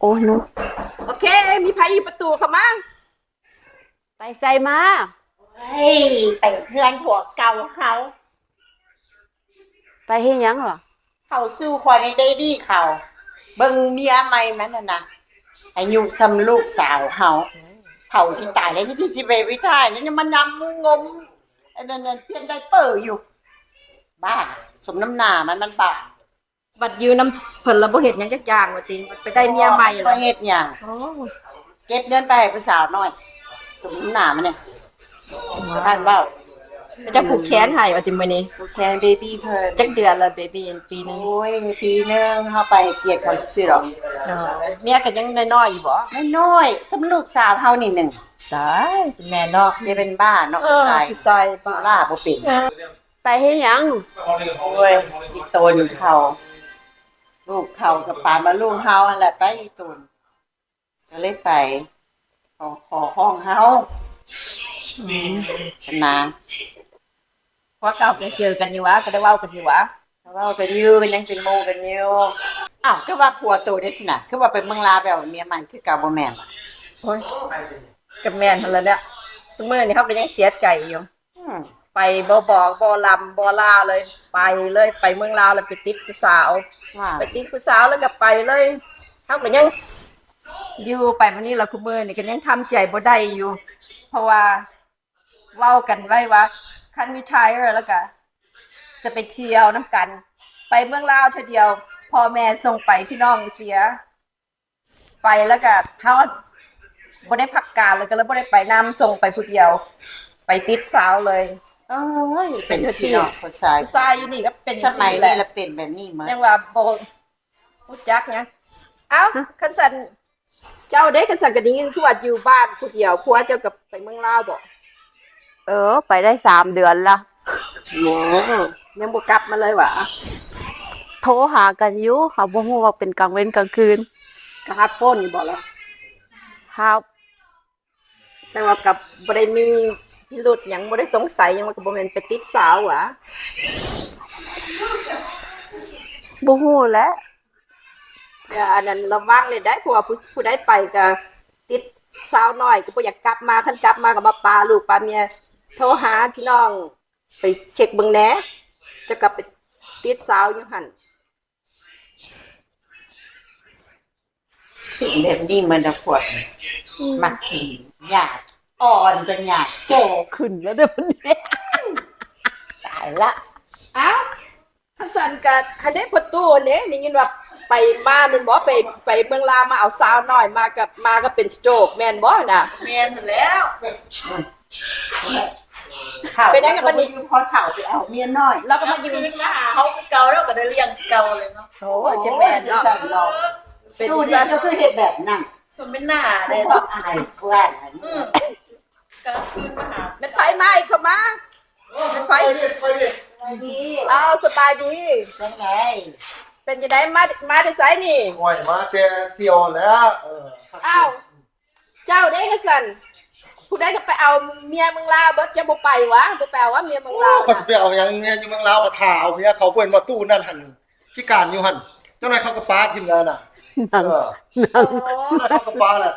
ໂອ້ ໜູ ໂອເຄ ມີໃຜອີກປະຕູເຂົ້າມາ? ໄປໃສມາ? ເຮີ້ຍ ໄປເຮືອນຜົວເກົ່າເຮົາ. ໄປເຮັດຫຍັງເຫາະ? ເຂົ້າສູ່ຄົວໃນເດດີ້ເຂົາ ເບິ່ງເມຍໃໝ່ມັນຫັ້ນນະ ອາຍຸສ່ຳລູກສາວເຮົາ ເຖົ້າຊິຕາຍແລ້ວ ນີ້ຊິໄປວິທາຍ ຍັງມານຳງົມ ອັນນັ້ນ ອັນນັ້ນ ປ່ຽນໄດເປີຢູ່ ບ້າ ສົມນ້ຳໜ້າມັນ ມັນບ້າ. ບັດຢູ່ນຳເພິ່ນລະບໍ່ເຮັດຫຍັງຈັກຢ່າງວ່າຕິ ໄປໄດ້ເມຍໃໝ່ລະ ບໍ່ເຮັດຫຍັງ ໂອ້ ເກັບເງິນໄປໃຫ້ຜູ້ສາວນ້ອຍ ສົມນ້ຳໜ້າມັນນີ້ ທ່ານເວົ້າ ເຈົ້າຜູກແຂນໃຫ້ວ່າຕິມື້ນີ້ ຜູກແຂນເບບີ້ເພິ່ນ. ຈັກເດືອນລະເບບີ້? ປີໜຶ່ງ. ໂອ້ຍ ປີໜຶ່ງ ເຮົາໄປໃຫ້ກຽດເຂົາຊື່ໆດອກ. ເອີ ເມຍກໍຍັງນ້ອຍໆຢູ່ບໍ? ນ້ອຍໆ ສ່ຳລູກສາວເຮົານີ້ໜຶ່ງ. ຕາຍ ແມ່ນເນາະ ຈະເປັນບ້າເນາະ ເອີ ຜູ້ຊາຍ ຜູ້ຊາຍບ້າ ລາບໍ່ເປັນ. ໄປເຮັດຫຍັງ? ໂອ້ຍ ອີ່ຕົນເຂົາ ລູກເຂົາກໍປາມາລູກເຮົາຫັ້ນແຫຼະ ໄປອີ່ຕົນ ກໍເລີຍໄປ ຂໍ ຂໍຮ້ອງເຮົາ ອືມ ນາ ພວກເກົ່າກໍເຈີກັນຢູ່ຫວາ? ກໍໄດ້ເວົ້າກັນຢູ່ຫວາ? ກໍເວົ້າກັນຢູ່ ກໍຍັງເປັນໝູ່ກັນຢູ່. ອ້າວ ຄືວ່າຜົວໂຕໄດ້ຊິນະ ຄືວ່າໄປເມືອງລາວໄປເອົາເມຍໃໝ່ຄືເກົ່າບໍ່ແມ່ນ? ໂອ້ຍ ກໍແມ່ນຫັ້ນລະແຫຼະ ຊຸມື້ນີ້ເຮົາກໍຍັງເສຍໃຈຢູ່. ອືມ ໄປບໍ່ບອກບໍ່ລຳບໍ່ລາເລີຍ ໄປເລີຍ ໄປເມືອງລາວແລ້ວໄປຕິດຜູ້ສາວ ໄປຕິດຜູ້ສາວແລ້ວກໍໄປເລີຍ. ເຮົາກໍຍັງຢູ່ໄປມານີ້ລະ ຄຸມື້ນີ້ກໍຍັງທຳໃຈບໍ່ໄດ້ຢູ່ ເພາະວ່າເວົ້າກັນໄວ້ວ່າ ຄັນຣີທາຍແລ້ວກໍຈະໄປທ່ຽວນຳກັນ ໄປເມືອງລາວເທື່ອດຽວ ພໍ່ແມ່ສົ່ງໄປ ພີ່ນ້ອງເສຍ ໄປແລ້ວກະເຮົາບໍ່ໄດ້ພັກການ ແລ້ວກະເລີຍບໍ່ໄດ້ໄປນຳ ສົ່ງໄປຜູ້ດຽວ ໄປຕິດສາວເລີຍ. ໂອ້ຍ ເປັນຈັ່ງຊີ້ເນາະ ຜູ້ຊາຍ ຜູ້ຊາຍຢູ່ນີ້ກໍເປັນຈັ່ງຊີ້ແຫຼະ ລະເປັນແບບນີ້ໝົດ ຍັງວ່າບໍ່ຮູ້ຈັກຫຍັງ. ເອົ້າ ຄັນຊັ້ນເຈົ້າເດ້ ຄັນຊັ້ນກໍໄດ້ຍິນຄືວ່າຢູ່ບ້ານຜູ້ດຽວ ຜົວເຈົ້າກໍໄປເມືອງລາວບໍ? ເອີ ໄປໄດ້ສາມເດືອນລະ. ໂອ້ ຍັງບໍ່ກັບມາເລີຍຫວາ? ໂທຫາກັນຢູ່ ເຮົາບໍ່ຮູ້ວ່າເປັນກາງເວັນກາງຄືນ. ກໍຮັບໂຟນຢູ່ບໍ່ລະ? ຮັບ ແຕ່ວ່າກໍບໍ່ໄດ້ມີພິລຸດຫຍັງ ບໍ່ໄດ້ສົງໄສຫຍັງ ວ່າກໍບໍ່ແມ່ນໄປຕິດສາວຫວາ? ບໍ່ຮູ້ແຫຼະ. ກໍອັນນັ້ນລະວັງເລີຍໄດ໋ ເພາະວ່າຜູ້ ຜູ້ໃດໄປກໍຕິດສາວນ້ອຍ ກໍບໍ່ຢາກກັບມາ ຄັນກັບມາກໍມາປາລູກປາເມຍ. ໂທຫາພີ່ນ້ອງ ໄປເຊັກເບິ່ງແດ່ ຈະກັບໄປຕິດສາວຢູ່ຫັ້ນ. ສິ່ງແບບນີ້ມັນນະພວກ ອືມ ມັກກິນຫຍ້າອ່ອນກັບຫຍ້າແກ່. ຂຶ້ນແລ້ວເດີ້ ຕາຍລະ. ອ້າວ ຄັນຊັ້ນກະ ຫັ້ນເດ້ ພໍ່ຕູ້ເດ້ ໄດ້ຍິນວ່າໄປມາແມ່ນບໍ່? ໄປ ໄປເມືອງລາວມາເອົາສາວນ້ອຍມາ ກັບມາກໍເປັນສະໂຕຣກແມ່ນບໍ່ນະ? ແມ່ນຫັ້ນແລ້ວ. ເປັນຫຍັງບັດນີ້? ພໍເຖົ້າໄປເອົາເມຍນ້ອຍ ແລ້ວກໍມາຢູ່ ກັບຄືນມາຫາເຮົາຄືເກົ່າ ແລ້ວກໍໄດ້ລ້ຽງຄືເກົ່າເລີຍເນາະ. ໂອ້ຍ ຈະແມ່ນເນາະ ເປັນຈັ່ງຊັ້ນ ກໍຄືເຮັດແບບນັ້ນ ສົມເປັນໜ້າເດ້ ອາຍເພື່ອນ. ອືມ ກັບຄືນມາຫາ ແມ່ນໃຜມາອີກ ເຂົ້າມາ. ໂອ້ຍ ແມ່ນໃຜ? ສະບາຍດີ ສະບາຍດີ. ອ້າວ ສະບາຍດີ. ຈັ່ງໃດ? ເປັນຈັ່ງໃດ? ມາ ມາແຕ່ໃສນີ້? ໂອ້ຍ ມາແຕ່ທ່ຽວແຫຼະ. ເອີ ອ້າວ ເຈົ້າເດ້ ຄັນຊັ້ນ ຜູ້ໃດກໍໄປເອົາເມຍເມືອງລາວເບິດ ເຈົ້າບໍ່ໄປຫວາ? ບໍ່ໄປເອົາຫວາເມຍເມືອງລາວ? ໂອ້ ຂ້ອຍຊິໄປເອົາຫຍັງເມຍຢູ່ເມືອງລາວ? ກໍຖ້າເອົາເມຍເຂົາ ເພິ່ນວ່າຕູ້ນັ້ນຫັ້ນ ພິການຢູ່ຫັ້ນ ຈັກໜ້ອຍເຂົາກໍປາຖິ້ມແລ້ວນະ. ເອີ ເຂົາກໍປາແລ້ວ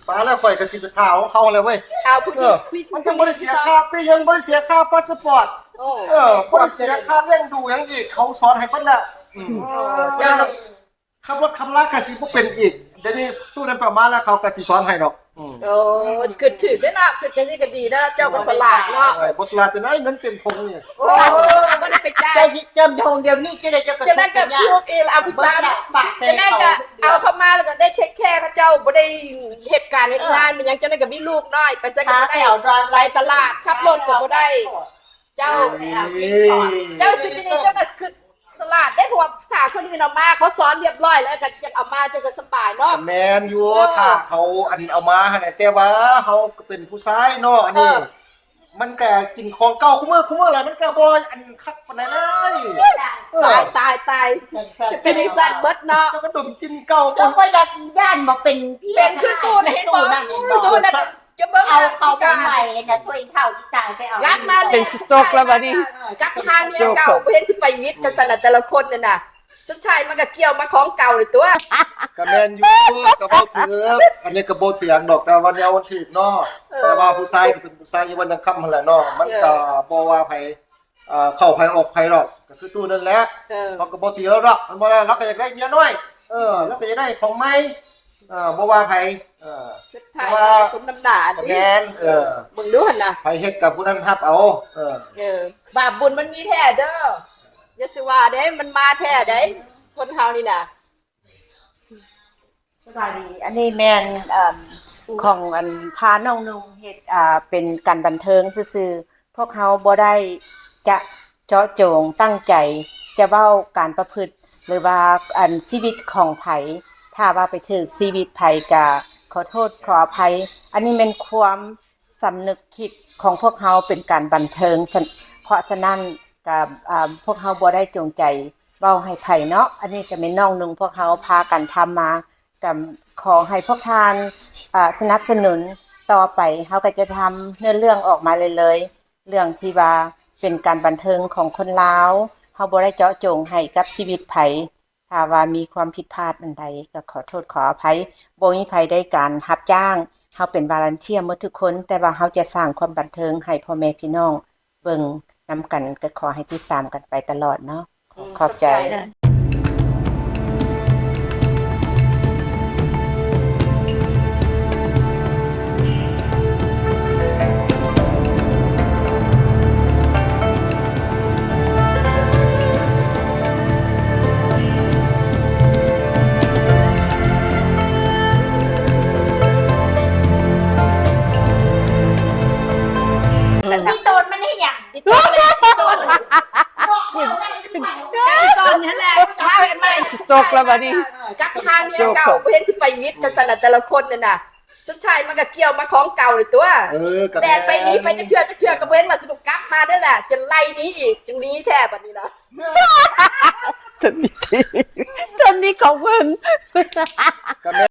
ປາແລ້ວ ຂ້ອຍກໍຊິໄປຖ້າເອົາເຂົາແລ້ວເວີຍ. ເອົາຜູ້ທີ່ ເອີ ມັນຍັງບໍ່ໄດ້ເສຍຄ່າປີ້ ຍັງບໍ່ໄດ້ເສຍຄ່າພາສປອດ. ໂອ້ ເອີ ບໍ່ໄດ້ເສຍຄ່າລ້ຽງດູຫຍັງອີກ ເຂົາສອນໃຫ້ເບິດແລ້ວ. ອືມ ເຈົ້າ ຂັບລົດຂັບລາກໍຊິບໍ່ເປັນອີກ ດຽວນີ້ຕູ້ນັ້ນປະມານແລ້ວ ເຂົາກໍຊິສອນໃຫ້ດອກ. ອືມ ໂອ້ ຄິດຖືກເດ້ເນາະ ຄິດຈັ່ງຊີ້ກໍດີເນາະ ເຈົ້າກໍສະຫຼາດເນາະ. ເອີ ບໍ່ສະຫຼາດຈັ່ງໃດ ເງິນເຕັມຖົງນີ້. ໂອ້ ບໍ່ໄດ້ໄປຈ່າຍ ເຈົ້າຊິເຕີມຖົງດຽວນີ້ ຈັ່ງໃດເຈົ້າກໍ ຈັ່ງໃດກໍຖືກອີກລະ ອາຜູ້ສາວ ຈັ່ງໃດກໍເອົາເຂົ້າມາ ແລ້ວກໍໄດ້ເທກແຄເຂົາເຈົ້າ ບໍ່ໄດ້ເຮັດການເຮັດງານ ເອີ ແມ່ນຫຍັງ ຈັ່ງໃດກໍມີລູກນ້ອຍ ໄປໃສກໍບໍ່ໄດ້ ໄປຕະຫຼາດ ຂັບລົດກໍບໍ່ໄດ້. ເຈົ້າ ເຈົ້າຄື ເຈົ້າຄືສະຫຼາດເດ້ ເພາະວ່າພາສາຄົນອື່ນເອົາມາ ເຂົາສອນຮຽບຮ້ອຍແລ້ວ ກໍຢາກເອົາມາ ເຈົ້າກໍສະບາຍເນາະ. ແມ່ນຢູ່ ເອີ ຖ້າເຂົາອັນເອົາມາຫັ້ນນະ ແຕ່ວ່າເຮົາກໍເປັນຜູ້ຊາຍເນາະ ອັນນີ້ ເອີ ມັນກໍກິນຂອງເກົ່າ ຄູ່ມື້ ຄູ່ມື້ແຫຼະ ມັນກໍບໍ່ອັນຄັກປານໃດເລີຍ. ເອີ ຕາຍ ຕາຍ ຕາຍ ເປັນຈັ່ງຊັ້ນເບິດເນາະ ເຈົ້າກໍດົມກິນເກົ່າ ເຈົ້າກໍຢາກຢ້ານບໍ່ເປັນ ເປັນຄືຕູ້ນະ ເຫັນບໍ່? ຕູ້ນະ ຈະເບິ່ງ ເອົາເຂົ້າໄປໃໝ່ນະ ໂອ້ຍ ເຖົ້າຊິຕາຍ ໄປເອົາ ກັບມາເລີຍ ເປັນສະໂຕຣກແລ້ວບັດນີ້ ກັບຫາເມຍເກົ່າ ບໍ່ເຫັນຊິໄປຫວິດກັນຊັ້ນນະ ແຕ່ລະຄົນນັ້ນນະ. ສຸດທ້າຍມັນກໍກ່ຽວມາຂອງເກົ່ານີ້ຕົວະ. ກໍແມ່ນຢູ່ ກໍເວົ້າຖືກ ອັນນີ້ກໍບໍ່ເຖີງດອກ ແຕ່ວ່າແນວມັນຖືກເນາະ. ເອີ ແຕ່ວ່າຜູ້ຊາຍກໍເປັນຜູ້ຊາຍຢູ່ວັນຍັງຄຳຫັ້ນແຫຼະເນາະ ມັນກໍ ເອີ ບໍ່ວ່າໃຜ ເອີ ເຂົ້າໃຜອອກໃຜດອກ ກໍຄືຕູ້ນັ້ນແຫຼະ. ເອີ ເຮົາກໍບໍ່ຕີລາວດອກ ແມ່ນບໍ່ລະ? ລາວກໍຢາກໄດ້ເມຍນ້ອຍ ເອີ ລາວກໍຢາກໄດ້ຂອງໃໝ່ ເອີ ບໍ່ວ່າໃຜ ເອີ ສຸດທ້າຍ ແຕ່ວ່າ ສົມນ້ຳໜ້າ ກໍແມ່ນ ເອີ ເບິ່ງດູຫັ້ນນະ ໃຜເຮັດກັບຜູ້ນັ້ນຮັບເອົາ. ເອີ ເອີ ບາບບຸນມັນມີແທ້ເດີ ຢ່າຊິວ່າເດ້ ມັນມາແທ້ເດ້ ຄົນເຮົານີ້ນະ. ສະບາຍດີ ອັນນີ້ແມ່ນ ເອີ່ມ ຂອງອັນ ພານ້ອງນຸ່ງເຮັດ ອ່າ ເປັນການບັນເທີງຊື່ໆ ພວກເຮົາບໍ່ໄດ້ຈະເຈາະຈົງຕັ້ງໃຈຈະເວົ້າການປະພຶດ ຫຼືວ່າອັນຊີວິດຂອງໃຜ ຖ້າວ່າໄປຖືກຊີວິດໃຜກະຂໍໂທດຂໍອະໄພ. ອັນນີ້ແມ່ນຄວາມ ສຳນຶກຄິດຂອງພວກເຮົາເປັນການບັນເທີງ ສະ ເພາະສະນັ້ນກະ ອາ ພວກເຮົາບໍ່ໄດ້ຈົງໃຈເວົ້າໃຫ້ໃຜເນາະ. ອັນນີ້ກະແມ່ນນ້ອງນຸ່ງພວກເຮົາພາກັນທຳມາ ກະຂໍໃຫ້ພວກທ່ານ ອາ ສະໜັບສະໜູນຕໍ່ໄປ. ເຮົາກະຈະທຳເນື້ອເລື່ອງອອກມາເລື້ອຍໆ ເລື່ອງທີ່ວ່າເປັນການບັນເທີງຂອງຄົນລາວ. ເຮົາບໍ່ໄດ້ເຈາະຈົງໃຫ້ກັບຊີວິດໃຜ. ຖ້າວ່າມີຄວາມຜິດພາດອັນໃດກໍຂໍໂທດຂໍອະໄພ. ບໍ່ມີໃຜໄດ້ການຮັບຈ້າງ, ເຮົາເປັນວອລັນເທຍໝົດທຸກຄົນ, ແຕ່ວ່າເຮົາຈະສ້າງຄວາມບັນເທີງໃຫ້ພໍ່ແມ່ພີ່ນ້ອງເບິ່ງນຳກັນ, ກໍຂໍໃຫ້ຕິດຕາມກັນໄປຕະຫຼອດເນາະ. ອືມ ຂອບໃຈ. ຂອບໃຈ. ແລ້ວຊິໂຕນມັນເຮັດຫຍັງ? ອີ່ຕົນເລີຍ ອີ່ຕົນ ອີ່ຕົນຫັ້ນແຫຼະ ພາເຮັດໃໝ່ ສະຕັອກແລ້ວບັດນີ້ ກັບໄປຫາເມຍເກົ່າ ບໍ່ເຫັນຊິໄປຫວິດກັນຊັ້ນນະ ແຕ່ລະຄົນນັ້ນນະ. ສຸດທ້າຍມັນກໍກ່ຽວມາຂອງເກົ່ານີ້ຕົວະ. ເອີ ກໍແມ່ນ ແລ່ນໄປໜີໄປຈັກເທື່ອ ຈັກເທື່ອກໍບໍ່ເຫັນວ່າຊິໄດ້ກັບມາເດ້ແຫຼະ ຈົນໄລ່ໜີອີກ ຈຶ່ງໜີແທ້ບັດນີ້ນະ. ຕົນນີ້ ຕົນນີ້ຂອງເພິ່ນ ກໍແມ່